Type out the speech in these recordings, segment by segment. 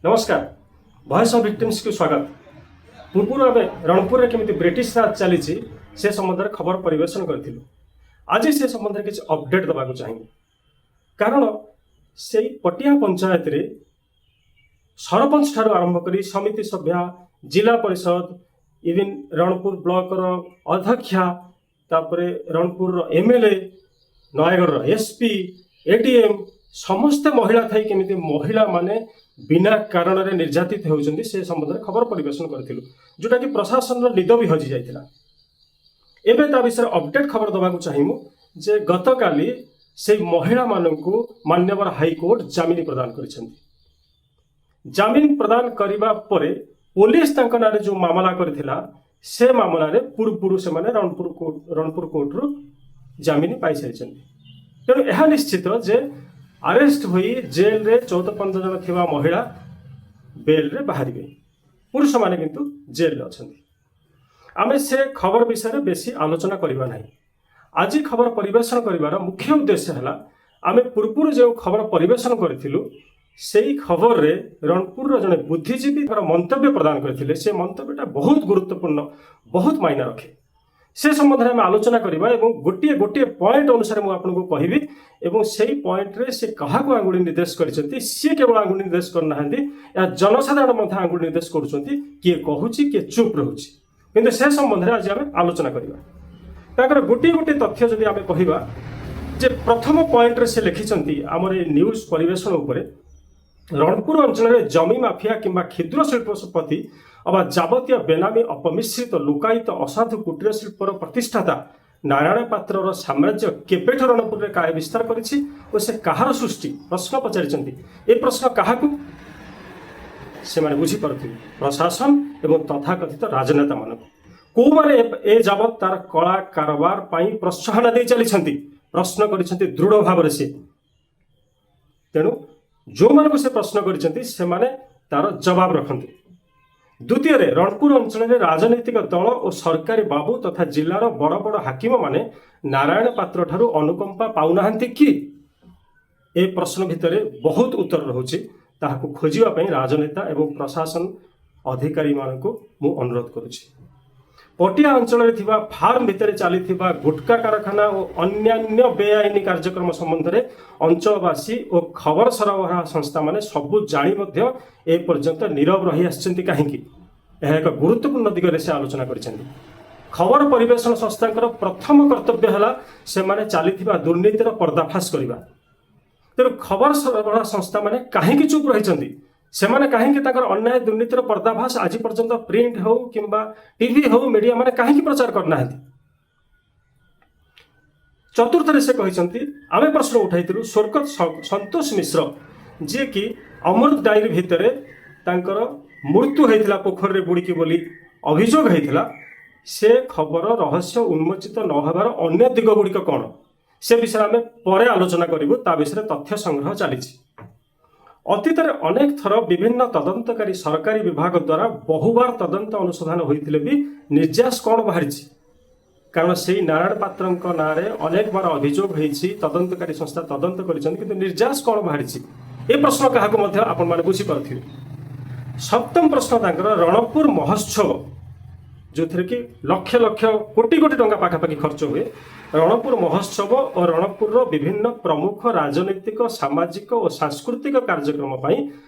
ନମସ୍କାର, voice of ଭିକ୍ଟିମ୍ସକୁ ସ୍ୱାଗତ। ପୂର୍ବରୁ ଆମେ ରଣପୁରରେ କେମିତି ବ୍ରିଟିଶ ରାଜ ଚାଲିଛି, ସେ ସମ୍ବନ୍ଧରେ ଖବର ପରିବେଷଣ କରିଥିଲୁ। ଆଜି ସେ ସମ୍ବନ୍ଧରେ କିଛି ଅପଡେଟ୍ ଦେବାକୁ ଚାହିଁବି, କାରଣ ସେଇ ପଟିଆ ପଞ୍ଚାୟତରେ ସରପଞ୍ଚ ଠାରୁ ଆରମ୍ଭ କରି ସମିତି ସଭ୍ୟା, ଜିଲ୍ଲା ପରିଷଦ, ଇଭିନ୍ ରଣପୁର ବ୍ଲକର ଅଧ୍ୟକ୍ଷା, ତାପରେ ରଣପୁରର ଏମଏଲଏ, ନୟାଗଡ଼ର ଏସପି, ଏଡିଏମ୍ ସମସ୍ତେ ମହିଳା ଥାଇ କେମିତି ମହିଳାମାନେ ବିନା କାରଣରେ ନିର୍ଯାତିତ ହେଉଛନ୍ତି, ସେ ସମ୍ବନ୍ଧରେ ଖବର ପରିବେଷଣ କରିଥିଲୁ, ଯୋଉଟାକି ପ୍ରଶାସନର ନିଦ ବି ହଜି ଯାଇଥିଲା। ଏବେ ତା ବିଷୟରେ ଅପଡେଟ୍ ଖବର ଦେବାକୁ ଚାହିଁବୁ ଯେ ଗତକାଲି ସେଇ ମହିଳାମାନଙ୍କୁ ମାନ୍ୟବର ହାଇକୋର୍ଟ ଜାମିନ ପ୍ରଦାନ କରିଛନ୍ତି। ଜାମିନ ପ୍ରଦାନ କରିବା ପରେ ପୋଲିସ ତାଙ୍କ ନାଁରେ ଯେଉଁ ମାମଲା କରିଥିଲା, ସେ ମାମଲାରେ ପୂର୍ବରୁ ସେମାନେ ରଣପୁର କୋର୍ଟରୁ ଜାମିନ ପାଇସାରିଛନ୍ତି। ତେଣୁ ଏହା ନିଶ୍ଚିତ ଯେ ଆରେଷ୍ଟ ହୋଇ ଜେଲରେ 14-15 ଜଣ ଥିବା ମହିଳା ବେଲ୍ରେ ବାହାରିବେ, ପୁରୁଷମାନେ କିନ୍ତୁ ଜେଲରେ ଅଛନ୍ତି। ଆମେ ସେ ଖବର ବିଷୟରେ ବେଶୀ ଆଲୋଚନା କରିବା ନାହିଁ। ଆଜି ଖବର ପରିବେଷଣ କରିବାର ମୁଖ୍ୟ ଉଦ୍ଦେଶ୍ୟ ହେଲା, ଆମେ ପୂର୍ବରୁ ଯେଉଁ ଖବର ପରିବେଷଣ କରିଥିଲୁ, ସେଇ ଖବରରେ ରଣପୁରର ଜଣେ ବୁଦ୍ଧିଜୀବୀ ତାର ମନ୍ତବ୍ୟ ପ୍ରଦାନ କରିଥିଲେ। ସେ ମନ୍ତବ୍ୟଟା ବହୁତ ଗୁରୁତ୍ୱପୂର୍ଣ୍ଣ, ବହୁତ ମାଇନା ରଖେ। ସେ ସମ୍ବନ୍ଧରେ ଆମେ ଆଲୋଚନା କରିବା ଏବଂ ଗୋଟିଏ ଗୋଟିଏ ପଏଣ୍ଟ ଅନୁସାରେ ମୁଁ ଆପଣଙ୍କୁ କହିବି ଏବଂ ସେଇ ପଏଣ୍ଟରେ ସେ କାହାକୁ ଆଙ୍ଗୁଳି ନିର୍ଦ୍ଦେଶ କରିଛନ୍ତି। ସିଏ କେବଳ ଆଙ୍ଗୁଳି ନିର୍ଦ୍ଦେଶ କରିନାହାନ୍ତି, ଏହା ଜନସାଧାରଣ ମଧ୍ୟ ଆଙ୍ଗୁଳି ନିର୍ଦ୍ଦେଶ କରୁଛନ୍ତି। କିଏ କହୁଛି, କିଏ ଚୁପ୍ ରହୁଛି, କିନ୍ତୁ ସେ ସମ୍ବନ୍ଧରେ ଆଜି ଆମେ ଆଲୋଚନା କରିବା। ତାଙ୍କର ଗୋଟିଏ ଗୋଟିଏ ତଥ୍ୟ ଯଦି ଆମେ କହିବା ଯେ ପ୍ରଥମ ପଏଣ୍ଟରେ ସେ ଲେଖିଛନ୍ତି ଆମର ଏ ନ୍ୟୁଜ୍ ପରିବେଷଣ ଉପରେ, ରଣପୁର ଅଞ୍ଚଳରେ ଜମି ମାଫିଆ କିମ୍ବା କ୍ଷୁଦ୍ର ଶିଳ୍ପପତି ଅବା ଯାବତୀୟ ବେନାମୀ, ଅପମିଶ୍ରିତ, ଲୁକାୟିତ ଅସାଧୁ କୁଟୀର ଶିଳ୍ପର ପ୍ରତିଷ୍ଠାତା ନାରାୟଣ ପାତ୍ରର ସାମ୍ରାଜ୍ୟ କେବେଠୁ ରଣପୁରରେ କାୟ ବିସ୍ତାର କରିଛି ଓ ସେ କାହାର ସୃଷ୍ଟି, ପ୍ରଶ୍ନ ପଚାରିଛନ୍ତି। ଏ ପ୍ରଶ୍ନ କାହାକୁ, ସେମାନେ ବୁଝିପାରୁଥିବେ, ପ୍ରଶାସନ ଏବଂ ତଥାକଥିତ ରାଜନେତାମାନଙ୍କୁ, କୋଉମାନେ ଏ ଯାବତ୍ ତାର କଳା କାରବାର ପାଇଁ ପ୍ରୋତ୍ସାହନ ଦେଇ ଚାଲିଛନ୍ତି, ପ୍ରଶ୍ନ କରିଛନ୍ତି ଦୃଢ଼ ଭାବରେ ସେ। ତେଣୁ ଯେଉଁମାନଙ୍କୁ ସେ ପ୍ରଶ୍ନ କରିଛନ୍ତି, ସେମାନେ ତାର ଜବାବ ରଖନ୍ତୁ। ଦ୍ୱିତୀୟରେ, ରଣପୁର ଅଞ୍ଚଳରେ ରାଜନୈତିକ ଦଳ ଓ ସରକାରୀ ବାବୁ ତଥା ଜିଲ୍ଲାର ବଡ଼ ବଡ଼ ହାକିମମାନେ ନାରାୟଣ ପାତ୍ର ଠାରୁ ଅନୁକମ୍ପା ପାଉନାହାନ୍ତି କି? ଏ ପ୍ରଶ୍ନ ଭିତରେ ବହୁତ ଉତ୍ତର ରହୁଛି। ତାହାକୁ ଖୋଜିବା ପାଇଁ ରାଜନେତା ଏବଂ ପ୍ରଶାସନ ଅଧିକାରୀମାନଙ୍କୁ ମୁଁ ଅନୁରୋଧ କରୁଛି। ପଟିଆ ଅଞ୍ଚଳରେ ଥିବା ଫାର୍ମ ଭିତରେ ଚାଲିଥିବା ଗୁଟକା କାରଖାନା ଓ ଅନ୍ୟାନ୍ୟ ବେଆଇନ କାର୍ଯ୍ୟକ୍ରମ ସମ୍ବନ୍ଧରେ ଅଞ୍ଚଳବାସୀ ଓ ଖବର ସରବରାହ ସଂସ୍ଥାମାନେ ସବୁ ଜାଣି ମଧ୍ୟ ଏପର୍ଯ୍ୟନ୍ତ ନୀରବ ରହି ଆସିଛନ୍ତି କାହିଁକି? ଏହା ଏକ ଗୁରୁତ୍ୱପୂର୍ଣ୍ଣ ଦିଗରେ ସେ ଆଲୋଚନା କରିଛନ୍ତି। ଖବର ପରିବେଷଣ ସଂସ୍ଥାଙ୍କର ପ୍ରଥମ କର୍ତ୍ତବ୍ୟ ହେଲା ସେମାନେ ଚାଲିଥିବା ଦୁର୍ନୀତିର ପର୍ଦ୍ଦାଫାଶ କରିବା। ତେଣୁ ଖବର ସରବରାହ ସଂସ୍ଥାମାନେ କାହିଁକି ଚୁପ୍ ରହିଛନ୍ତି? ସେମାନେ କାହିଁକି ତାଙ୍କର ଅନ୍ୟାୟ ଦୁର୍ନୀତିର ପର୍ଦ୍ଦାଫାଶ ଆଜି ପର୍ଯ୍ୟନ୍ତ ପ୍ରିଣ୍ଟ ହଉ କିମ୍ବା ଟିଭି ହଉ, ମିଡିଆ ମାନେ କାହିଁକି ପ୍ରଚାର କରିନାହାନ୍ତି? ଚତୁର୍ଥରେ ସେ କହିଛନ୍ତି, ଆମେ ପ୍ରଶ୍ନ ଉଠାଇଥିଲୁ, ସ୍ୱର୍ଗତ ସନ୍ତୋଷ ମିଶ୍ର, ଯିଏକି ଅମୃତ ଡାଏରୀ ଭିତରେ ତାଙ୍କର ମୃତ୍ୟୁ ହେଇଥିଲା ପୋଖରୀରେ ବୁଡ଼ିକି ବୋଲି ଅଭିଯୋଗ ହେଇଥିଲା, ସେ ଖବର ରହସ୍ୟ ଉନ୍ମୋଚିତ ନ ହେବାର ଅନ୍ୟ ଦିଗ ଗୁଡ଼ିକ କ'ଣ? ସେ ବିଷୟରେ ଆମେ ପରେ ଆଲୋଚନା କରିବୁ। ତା ବିଷୟରେ ତଥ୍ୟ ସଂଗ୍ରହ ଚାଲିଛି। ଅତୀତରେ ଅନେକ ଥର ବିଭିନ୍ନ ତଦନ୍ତକାରୀ ସରକାରୀ ବିଭାଗ ଦ୍ୱାରା ବହୁବାର ତଦନ୍ତ ଅନୁସନ୍ଧାନ ହୋଇଥିଲେ ବି ନିର୍ଯାସ କ'ଣ ବାହାରିଛି? କାରଣ ସେଇ ନାରାୟଣ ପାତ୍ରଙ୍କ ନାଁରେ ଅନେକ ବାର ଅଭିଯୋଗ ହେଇଛି, ତଦନ୍ତକାରୀ ସଂସ୍ଥା ତଦନ୍ତ କରିଛନ୍ତି, କିନ୍ତୁ ନିର୍ଯାସ କ'ଣ ବାହାରିଛି? ଏ ପ୍ରଶ୍ନ କାହାକୁ ମଧ୍ୟ ଆପଣମାନେ ବୁଝିପାରୁଥିବେ। ସପ୍ତମ ପ୍ରଶ୍ନ ତାଙ୍କର, ରଣପୁର ମହୋତ୍ସବ, ଯେଉଁଥିରେ କି ଲକ୍ଷ ଲକ୍ଷ କୋଟି କୋଟି ଟଙ୍କା ପାଖାପାଖି ଖର୍ଚ୍ଚ ହୁଏ, ରଣପୁର ମହୋତ୍ସବ ଓ ରଣପୁରର ବିଭିନ୍ନ ପ୍ରମୁଖ ରାଜନୈତିକ, ସାମାଜିକ ଓ ସାଂସ୍କୃତିକ କାର୍ଯ୍ୟକ୍ରମ ପାଇଁ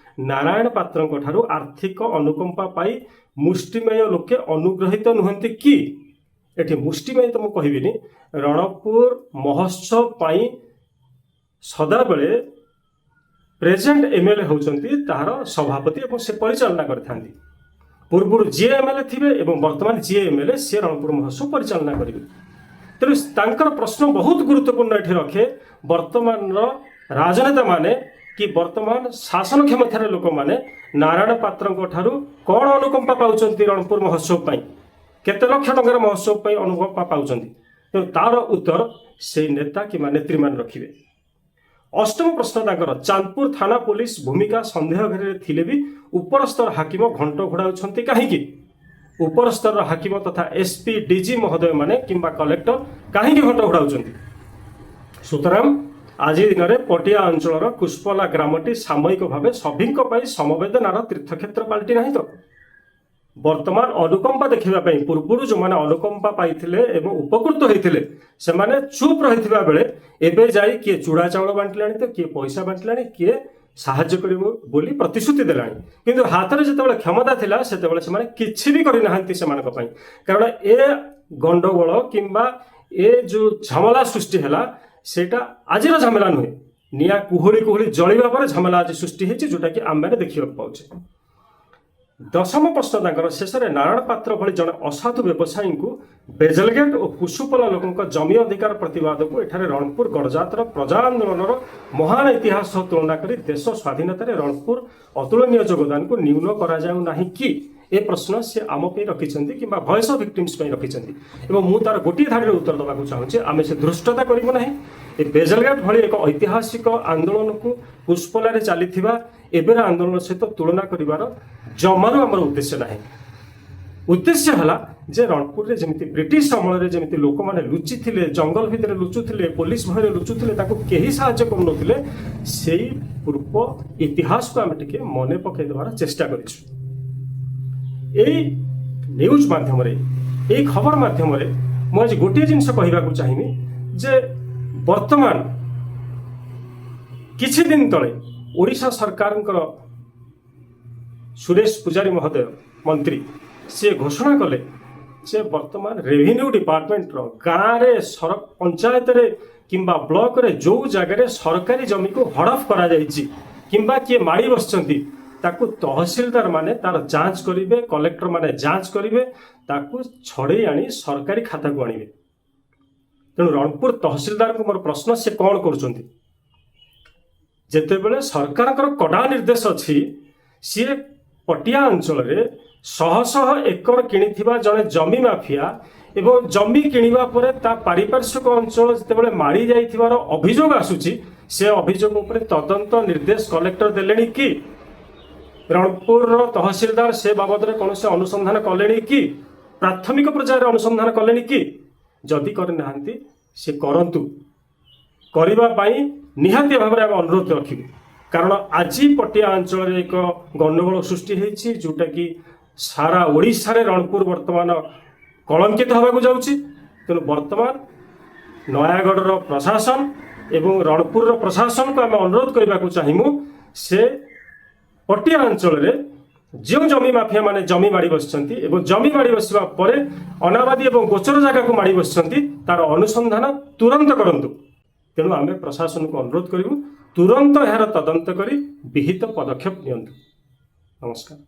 ନାରାୟଣ ପାତ୍ରଙ୍କ ଠାରୁ ଆର୍ଥିକ ଅନୁକମ୍ପା ପାଇ ମୁଷ୍ଟିମେୟ ଲୋକେ ଅନୁଗ୍ରହୀତ ନୁହନ୍ତି କି? ଏଠି ମୁଷ୍ଟିମେୟ ତ ମୁଁ କହିବିନି। ରଣପୁର ମହୋତ୍ସବ ପାଇଁ ସଦାବେଳେ ପ୍ରେଜେଣ୍ଟ ଏମଏଲଏ ହେଉଛନ୍ତି ତାହାର ସଭାପତି ଏବଂ ସେ ପରିଚାଳନା କରିଥାନ୍ତି। ପୂର୍ବରୁ ଯିଏ ଏମଏଲଏ ଥିବେ ଏବଂ ବର୍ତ୍ତମାନ ଯିଏ ଏମଏଲଏ, ସିଏ ରଣପୁର ମହୋତ୍ସବ ପରିଚାଳନା କରିବେ। ତେଣୁ ତାଙ୍କର ପ୍ରଶ୍ନ ବହୁତ ଗୁରୁତ୍ୱପୂର୍ଣ୍ଣ ଏଠି ରଖେ। ବର୍ତ୍ତମାନର ରାଜନେତାମାନେ କି ବର୍ତ୍ତମାନ ଶାସନ କ୍ଷମତାର ଲୋକମାନେ ନାରାୟଣ ପାତ୍ରଙ୍କ ଠାରୁ କ'ଣ ଅନୁକମ୍ପା ପାଉଛନ୍ତି? ରଣପୁର ମହୋତ୍ସବ ପାଇଁ କେତେ ଲକ୍ଷ ଟଙ୍କାର ମହୋତ୍ସବ ପାଇଁ ଅନୁକମ୍ପା ପାଉଛନ୍ତି? ତେଣୁ ତାର ଉତ୍ତର ସେଇ ନେତା କିମ୍ବା ନେତ୍ରୀମାନେ ରଖିବେ। ଅଷ୍ଟମ ପ୍ରଶ୍ନ ତାଙ୍କର, ଚାନ୍ଦପୁର ଥାନା ପୋଲିସ ଭୂମିକା ସନ୍ଦେହ ଘେରରେ ଥିଲେ ବି ଉପର ସ୍ତର ହାକିମ ଘଣ୍ଟ ଘୋଡ଼ାଉଛନ୍ତି କାହିଁକି? ଉପର ସ୍ତରର ହାକିମ ତଥା ଏସପି, ଡିଜି ମହୋଦୟମାନେ କିମ୍ବା କଲେକ୍ଟର କାହିଁକି ଘଣ୍ଟ ଘୋଡ଼ାଉଛନ୍ତି? ସୁତରାଂ ଆଜି ଦିନରେ ପଟିଆ ଅଞ୍ଚଳର କୁଶପଲ୍ଲା ଗ୍ରାମଟି ସାମୟିକ ଭାବେ ସଭିଙ୍କ ପାଇଁ ସମବେଦନାର ତୀର୍ଥକ୍ଷେତ୍ର ପାଲଟି ନାହିଁ ତ? ବର୍ତ୍ତମାନ ଅନୁକମ୍ପା ଦେଖିବା ପାଇଁ ପୂର୍ବରୁ ଯେଉଁମାନେ ଅନୁକମ୍ପା ପାଇଥିଲେ ଏବଂ ଉପକୃତ ହୋଇଥିଲେ, ସେମାନେ ଚୁପ୍ ରହିଥିବା ବେଳେ ଏବେ ଯାଇ କିଏ ଚୁଡ଼ା ଚାଉଳ ବାଣ୍ଟିଲାଣି ତ କିଏ ପଇସା ବାଣ୍ଟିଲାଣି, କିଏ ସାହାଯ୍ୟ କରିବ ବୋଲି ପ୍ରତିଶ୍ରୁତି ଦେଲାଣି। କିନ୍ତୁ ହାତରେ ଯେତେବେଳେ କ୍ଷମତା ଥିଲା, ସେତେବେଳେ ସେମାନେ କିଛି ବି କରିନାହାନ୍ତି ସେମାନଙ୍କ ପାଇଁ। କାରଣ ଏ ଗଣ୍ଡଗୋଳ କିମ୍ବା ଏ ଯେଉଁ ଝାମେଲା ସୃଷ୍ଟି ହେଲା, ସେଇଟା ଆଜିର ଝାମେଲା ନୁହେଁ। ନିଆଁ କୁହୁଳି କୁହୁଳି ଜଳିବା ପରେ ଝାମେଲା ଆଜି ସୃଷ୍ଟି ହେଇଛି, ଯୋଉଟାକି ଆମେମାନେ ଦେଖିବାକୁ ପାଉଛେ। ଦଶମ ପ୍ରଶ୍ନ ତାଙ୍କର ଶେଷରେ, ନାରାୟଣ ପାତ୍ର ଭଳି ଜଣେ ଅସାଧୁ ବ୍ୟବସାୟୀଙ୍କୁ ବେଜଲଗେଟ ଓ କୁସୁପଲା ଲୋକଙ୍କ ଜମି ଅଧିକାର ପ୍ରତିବାଦକୁ ଏଠାରେ ରଣପୁର ଗଡ଼ଜାତର ପ୍ରଜା ଆନ୍ଦୋଳନର ମହାନ ଇତିହାସ ସହ ତୁଳନା କରି ଦେଶ ସ୍ୱାଧୀନତାରେ ରଣପୁର ଅତୁଳନୀୟ ଯୋଗଦାନକୁ ନ୍ୟୁନ କରାଯାଉ ନାହିଁ କି? ଏ ପ୍ରଶ୍ନ ସେ ଆମ ପାଇଁ ରଖିଛନ୍ତି କିମ୍ବା ଭଏସ୍ ଅଫ୍ ଭିକ୍ଟିମ୍ସ ପାଇଁ ରଖିଛନ୍ତି ଏବଂ ମୁଁ ତାର ଗୋଟିଏ ଧାଡ଼ିରେ ଉତ୍ତର ଦେବାକୁ ଚାହୁଁଛି। ଆମେ ସେ ଧୃଷ୍ଟତା କରିବୁ ନାହିଁ। ଏ ବେଜଲଘାଟ ଭଳି ଏକ ଐତିହାସିକ ଆନ୍ଦୋଳନକୁ କୁଶପଲାରେ ଚାଲିଥିବା ଏବେର ଆନ୍ଦୋଳନ ସହିତ ତୁଳନା କରିବାର ଜମାରୁ ଆମର ଉଦ୍ଦେଶ୍ୟ ନାହିଁ। ଉଦ୍ଦେଶ୍ୟ ହେଲା ଯେ ରଣପୁରରେ ଯେମିତି ବ୍ରିଟିଶ ଅମଳରେ ଯେମିତି ଲୋକମାନେ ଲୁଚିଥିଲେ, ଜଙ୍ଗଲ ଭିତରେ ଲୁଚୁଥିଲେ, ପୋଲିସ ଭୟରେ ଲୁଚୁଥିଲେ, ତାକୁ କେହି ସାହାଯ୍ୟ କରୁନଥିଲେ, ସେଇ ପୂର୍ବ ଇତିହାସକୁ ଆମେ ଟିକେ ମନେ ପକାଇ ଦେବାର ଚେଷ୍ଟା କରିଛୁ ଏଇ ନ୍ୟୁଜ୍ ମାଧ୍ୟମରେ, ଏଇ ଖବର ମାଧ୍ୟମରେ। ମୁଁ ଆଜି ଗୋଟିଏ ଜିନିଷ କହିବାକୁ ଚାହିଁବି ଯେ ବର୍ତ୍ତମାନ କିଛି ଦିନ ତଳେ ଓଡ଼ିଶା ସରକାରଙ୍କର ସୁରେଶ ପୂଜାରୀ ମହୋଦୟ ମନ୍ତ୍ରୀ, ସିଏ ଘୋଷଣା କଲେ ଯେ ବର୍ତ୍ତମାନ ରେଭିନ୍ୟୁ ଡିପାର୍ଟମେଣ୍ଟର ଗାଁରେ, ପଞ୍ଚାୟତରେ କିମ୍ବା ବ୍ଲକରେ ଯେଉଁ ଜାଗାରେ ସରକାରୀ ଜମିକୁ ହଡପ କରାଯାଇଛି କିମ୍ବା କିଏ ମାଡ଼ି ବସିଛନ୍ତି, ତାକୁ ତହସିଲଦାର ମାନେ ତାର ଯାଞ୍ଚ କରିବେ, କଲେକ୍ଟର ମାନେ ଯାଞ୍ଚ କରିବେ, ତାକୁ ଛଡ଼େଇ ଆଣି ସରକାରୀ ଖାତାକୁ ଆଣିବେ। ତେଣୁ ରଣପୁର ତହସିଲଦାରଙ୍କୁ ମୋର ପ୍ରଶ୍ନ, ସେ କ'ଣ କରୁଛନ୍ତି? ଯେତେବେଳେ ସରକାରଙ୍କର କଡ଼ା ନିର୍ଦ୍ଦେଶ ଅଛି, ସିଏ ପଟିଆ ଅଞ୍ଚଳରେ ଶହ ଶହ ଏକର କିଣିଥିବା ଜଣେ ଜମି ମାଫିଆ ଏବଂ ଜମି କିଣିବା ପରେ ତା ପାରିପାର୍ଶ୍ୱିକ ଅଞ୍ଚଳ ଯେତେବେଳେ ମାଡ଼ି ଯାଇଥିବାର ଅଭିଯୋଗ ଆସୁଛି, ସେ ଅଭିଯୋଗ ଉପରେ ତଦନ୍ତ ନିର୍ଦ୍ଦେଶ କଲେକ୍ଟର ଦେଲେଣି କି? ରଣପୁରର ତହସିଲଦାର ସେ ବାବଦରେ କୌଣସି ଅନୁସନ୍ଧାନ କଲେଣି କି? ପ୍ରାଥମିକ ପର୍ଯ୍ୟାୟରେ ଅନୁସନ୍ଧାନ କଲେଣି କି? ଯଦି କରିନାହାନ୍ତି, ସେ କରନ୍ତୁ। କରିବା ପାଇଁ ନିହାତି ଭାବରେ ଆମେ ଅନୁରୋଧ ରଖିବୁ। କାରଣ ଆଜି ପଟିଆ ଅଞ୍ଚଳରେ ଏକ ଗଣ୍ଡଗୋଳ ସୃଷ୍ଟି ହେଇଛି, ଯୋଉଟାକି ସାରା ଓଡ଼ିଶାରେ ରଣପୁର ବର୍ତ୍ତମାନ କଳଙ୍କିତ ହେବାକୁ ଯାଉଛି। ତେଣୁ ବର୍ତ୍ତମାନ ନୟାଗଡ଼ର ପ୍ରଶାସନ ଏବଂ ରଣପୁରର ପ୍ରଶାସନକୁ ଆମେ ଅନୁରୋଧ କରିବାକୁ ଚାହିଁବୁ, ସେ ପଟିଆ ଅଞ୍ଚଳରେ ଯେଉଁ ଜମି ମାଫିଆ ମାନେ ଜମି ମାଡ଼ି ବସିଛନ୍ତି ଏବଂ ଜମି ମାଡ଼ି ବସିବା ପରେ ଅନାବାଦୀ ଏବଂ ଗୋଚର ଜାଗାକୁ ମାଡ଼ି ବସିଛନ୍ତି, ତାର ଅନୁସନ୍ଧାନ ତୁରନ୍ତ କରନ୍ତୁ। ତେଣୁ ଆମେ ପ୍ରଶାସନକୁ ଅନୁରୋଧ କରିବୁ, ତୁରନ୍ତ ଏହାର ତଦନ୍ତ କରି ବିହିତ ପଦକ୍ଷେପ ନିଅନ୍ତୁ। ନମସ୍କାର।